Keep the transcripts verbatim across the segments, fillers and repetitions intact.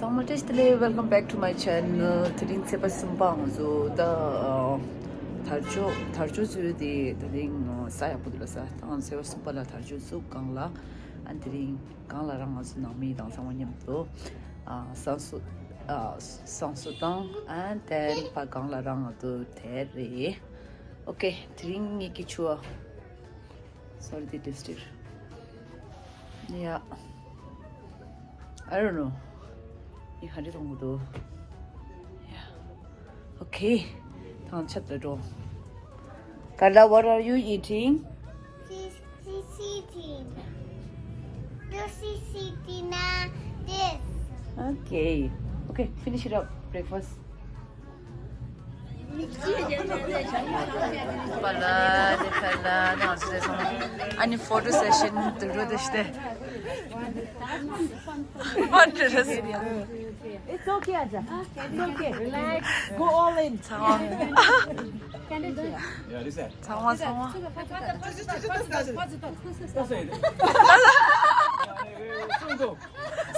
ཚང་མ་བཀྲ་ཤིས་བདེ་ལེགས། Welcome back to my channel. དེ་རིང་ཚེས་པ་གསུམ་པ་ང་ཚོ་ད་ཨ་དར་ལྕོག་དར་ལྕོག་བཟོས་ཏེ་དེ་རིང་ཨ་ས་ཡག་པོ་འདུག་ལ་ས། ད་ང་ཚེས་པ་གསུམ་པ་ལ་དར་ལྕོག་བཙུགས་སྒང་ལ་ཨ་དེ་རིང་སྒང་ལ་རང་ང་ཚོ་ནང་མི་དང་ཚང་མ་མཉམ་དུ་ཨ་བསང་གསོལ་ཨ་བསང་གསོལ་བཏང་། and then ཕ་སྒང་ལ་རང་ང་ཚོ་དེར་རེད། Okay, དེ་རིང་ངེད་ཀྱི་ཆུ་བ། Sorry, the district. Yeah. I don't know. ཡིན་ཧ་རི་ཐོང་གི་འདུག Yeah. Okay. ཐང་ཆད་ལ་འགྲོ། Carla, what are you eating? She's, she's eating. This is eating uh, this. Okay. Okay, finish it up. Breakfast. Pala, de pala, no, se son. Ani photo session, duro de este. Wondrous. It's okay, Aja. It's okay. Relax. Go all in. Tamam. Tamam, tamam.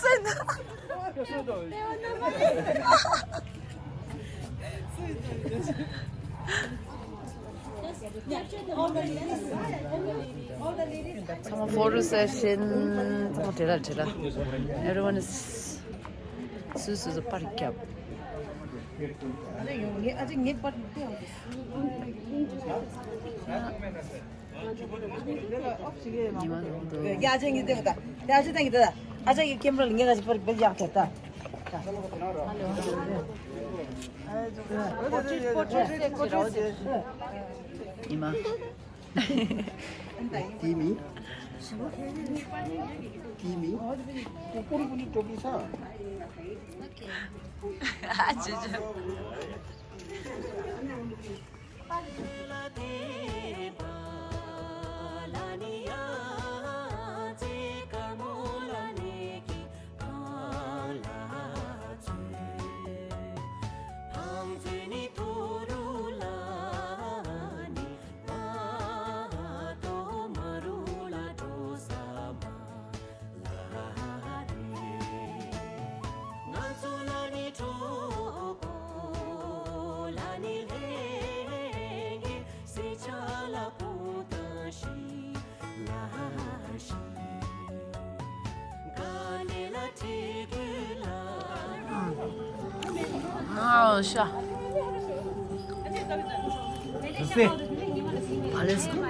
Sen. ཚང་མ་photo session. ཚང་མ་བྲེལ་ལ་བྲེལ་ལ། Everyone is སུ་སུ་སུ་པར་རྒྱབ། ཉི་མ་ལོངས་འདུག་ཡ་ཅན་གྱི་ལྟེ་བ་ད། ཡ་ཅན་གྱི་ལྟེ་བ་ད། ཨ་ཅག་གི་ཀེམ་ར་ལ་ངས་ག་ཅིག་པར་བེལ་ཡག་ཐེབས་ད། ཉི་མ། དེ་མི། དེ་མི། ཀུ་རི་ཀུ་རི་ཀྲོ་པི་ས། ཨ་ཅེ་ཅེ། ཨོ་ཤ། ཨ་ལེ།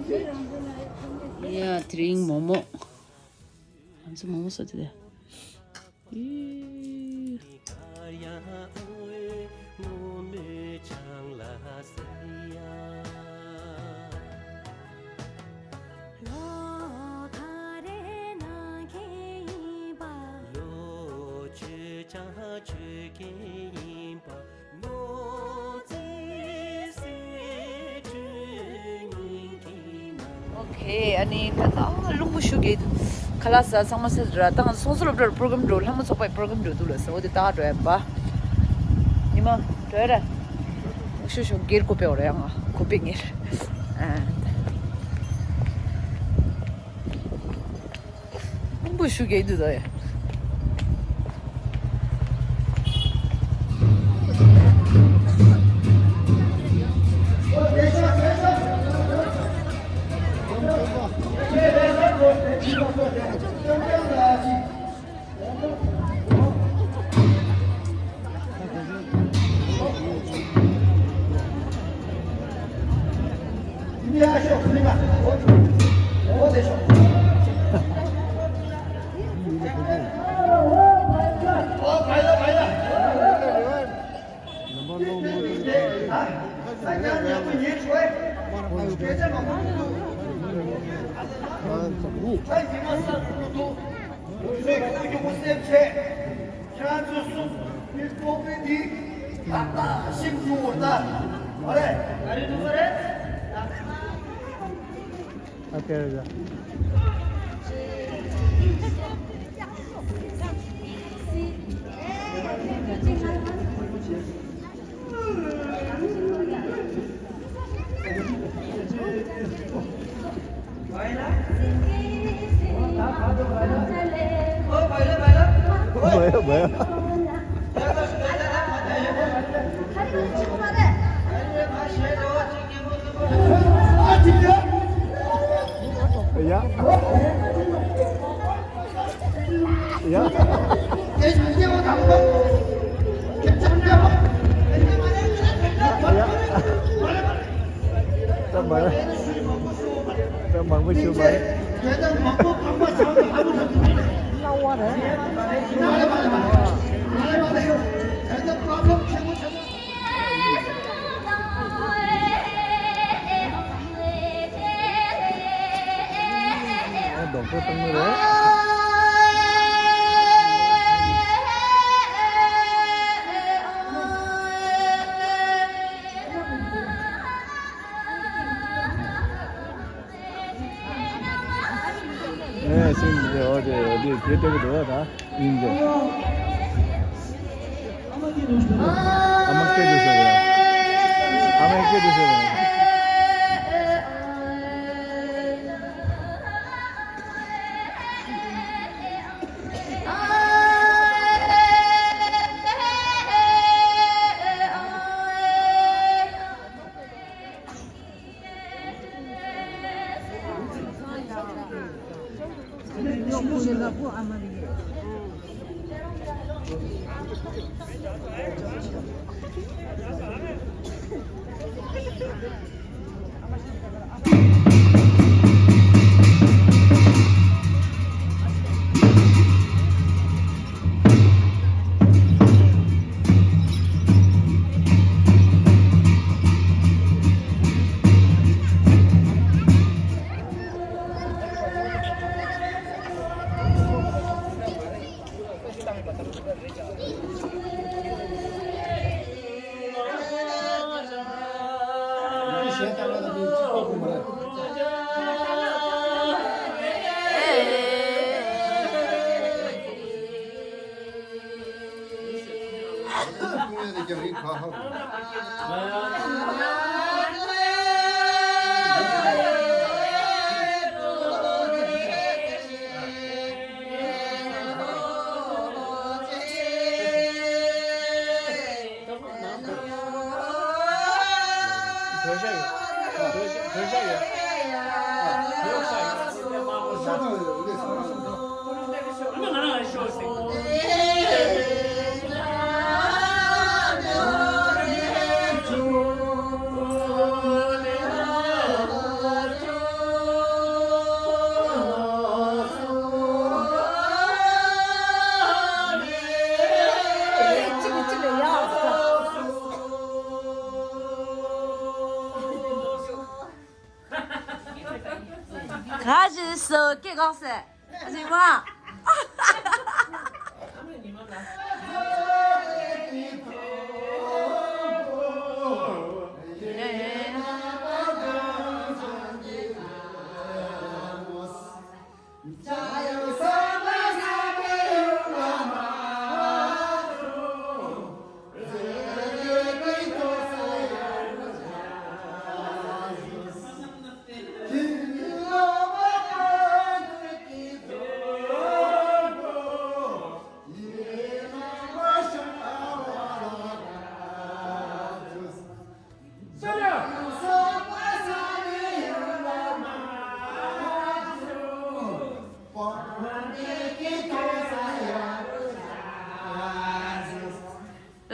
ཡ། དེ་རིང་མོག་མོག་ང་ཚོ་མོག་མོག་ཟ་དེ་དེ། ཨོ་ཁེ། ཨ་ནི་ད་ལྟ་རླུང་བུ་ཤུགས་ཀྱིས་ཁ་ལག་ཟ་ཚང་མ་ཟ་ར། ད་ང་ཚོ་སོང་ས་སློབ་གྲྭར་པོ་རོ་གྷ་རམ་འགྲོ། ལྷ་མོ་ཚོགས་པའི་པོ་རོ་གྷ་རམ་འགྲོ་འདུག་ལ་ཟེར། འོ་དེ་ད་འགྲོ་ཡ་པ། ཉི་མ་འགྲོ་ཡ་ར། ཤོ་ཤོ་སྒེར་ཀོ་པེ་འོ་ར་ཡང་ཀོ་པེ་ངེར། ཨ། རླུང་བུ་ཤུགས་ཀྱིས་འདུག་ད་ཡ། ཁྱེད་ཚོས་སྐུ་གཡུག་སེམས་ཆེ། ཁྱེད་ཚོའི་གསུང་མི་རྟོག་པའི་འདི་ཏག་ཏག་ཤིག་འགྲོ་བར་ལྟ། ཨ་རེ། ཨ་རེ་འགྲོ་བ་རེད། ཨ་ཀེ་རེད། ཡ། ཡ། ད་མ། ད་མང་པོ་ཞུ་མ་རེད། ཨ། རྡོག་ཐོ་བཏང་ནི་རེད། ཨེ། སེམས་ཀྱི་འོ་དེ་འོ་དེ་དེ་ལྟ་བུ་འདུག་ད། ཡིན་ཏེ། ཨ་མ་སྐད་དུ་ཟེར་བས། ཨ་མའི་སྐད་དུ་ཟེར་བས། ང་ཞིག་སོ་སྐད་གོག་སེ། ཨ་ཞིག་མ།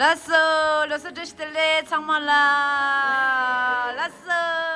ལགས་སོ། ལོ་གསར་བཀྲ་ཤིས་བདེ་ལེགས་ཚང་མ་ལ། ལགས་སོ།